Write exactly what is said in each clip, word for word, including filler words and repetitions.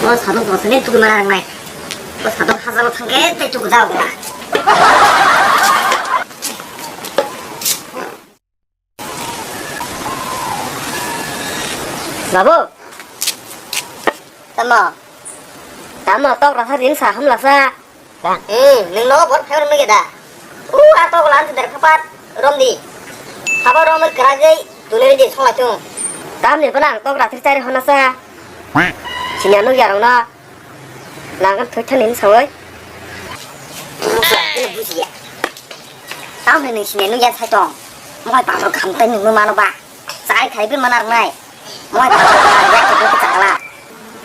O sadok jotoni tugui mana nangnai. O sadok hajalo thangkhe tei tugu jao gela. Babu. Tamo. Tamo tok rasa rin sa hamlasa. Hmm, nwng nogo bor phaibar nugya da? U, a tok lan der phapat romdi. Phaba romwi kwragwi tunwi di songla chung. Tamni bwla ang tok rathir chari hona sa. Sinya nugya rokno. Nang thoi thani sawi. Bujiya. Tamni nwng sinya nugya sai tong. Mohai pangro kham tai nwng mano ba. Chai khai bi manar nai. Mohai pangro kham ya ke chakla.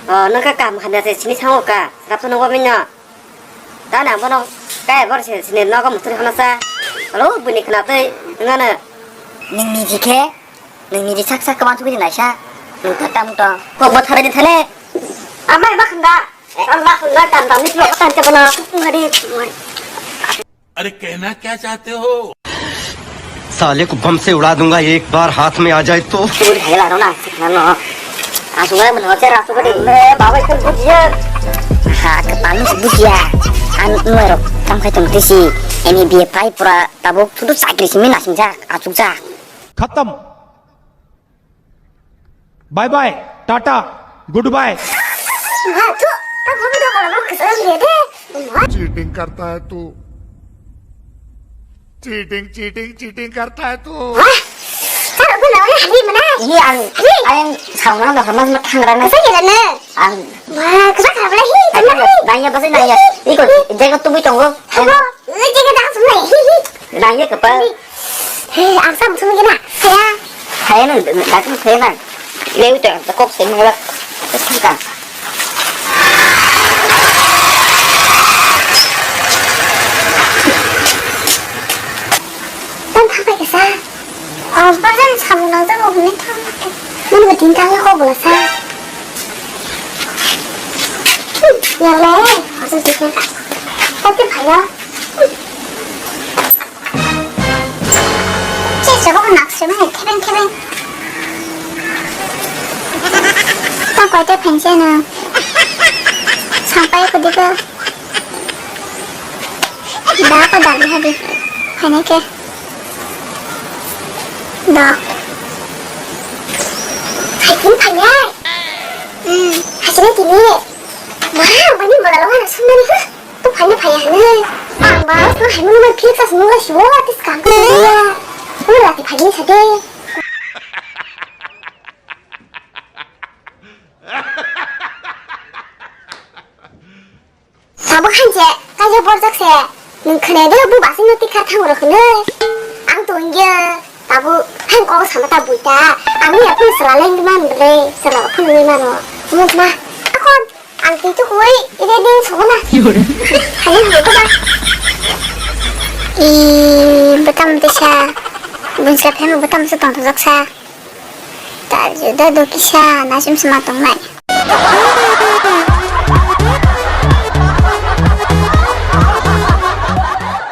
O, nang ka kam kham ya se sini sango ka. Rap to nang ba minno. Tani ang bono kaya bor se sini nogo mutri hana sa. Alo, bini khna tei ngana. Nini jikhe, nini ji sak sak kawan sugui naisa. Nung ta tam to. Kok bo thare di thale. Amai ma khanda. Ang ma khanda tam tam ni lo tan te bono. Ngari. अरे कहना क्या चाहते हो? साले को बम से उड़ा दूंगा एक बार हाथ में आ जाए तो। Tubuli khaila rona sikna no. Asuk ai mano che rasu kadi. Me baba itu bujiya. Ha, kepala si bujiya. An nuai rok tam khai tong tisi. Eni biye pai pura tabuk sudu sakri simi nasing jak, asuk jak. खत्म। Bye bye, tata, goodbye. Wah, tu, tak mau dong kalau mau kesel dia deh. Wah. Cheating करता है तू। Cheating, cheating, cheating करता है तू। Wah, tak mau dong ya, hari mana? Ini ang, hari. Ang sama dong sama sama tangrang. Masa ya, Lana? Ang. Wah, kesel kenapa lagi? Kenapa lagi? Nanya, pasti nanya. Iko, jaga tubuh tunggu. Apa? Jaga tak semua. Nanya ke apa? He, ang sam sung gina. Saya. Saya nang, datang saya nang. Lewi tu, tak kok saya nolak. Terus kan. Tang thang pai kasa. Oh, bajan sam nang jago hini thang. Nang betin thang ya kok belasa. Ya le, asal sih. Oke, phayo. Che, che, kok nak se, mane, kebeng, kebeng. Ta koi te phense na. Sampai ko dikhe. Da ko da ni hadi. Phane ke. Da. Hai tin phane. Hmm, hasine tini. Ma, bani bola lo na sumani ha. To phai na phai hwnwi. Ang ba no hai mano mai philip sa swngo la siwo la tis kang ka ya. Wala ti phai ni sa de. Tabuk hanje kaisa borjak se. Nwng khwnai de bu basing no tikha thang ro khwnwi. Ang to wngya. Tabuk hang kok sama ta buita. Ang ya phun sala leng man bre. Sala phun ni mano. Mo ma. Akon. Ang twi tukuwi ide din sogona. Hayung hangko ba. I bwtam tisa. Bunsra phemu bwtam se tongthokjak sa. Ta juda do kisa nasim sima tongnai.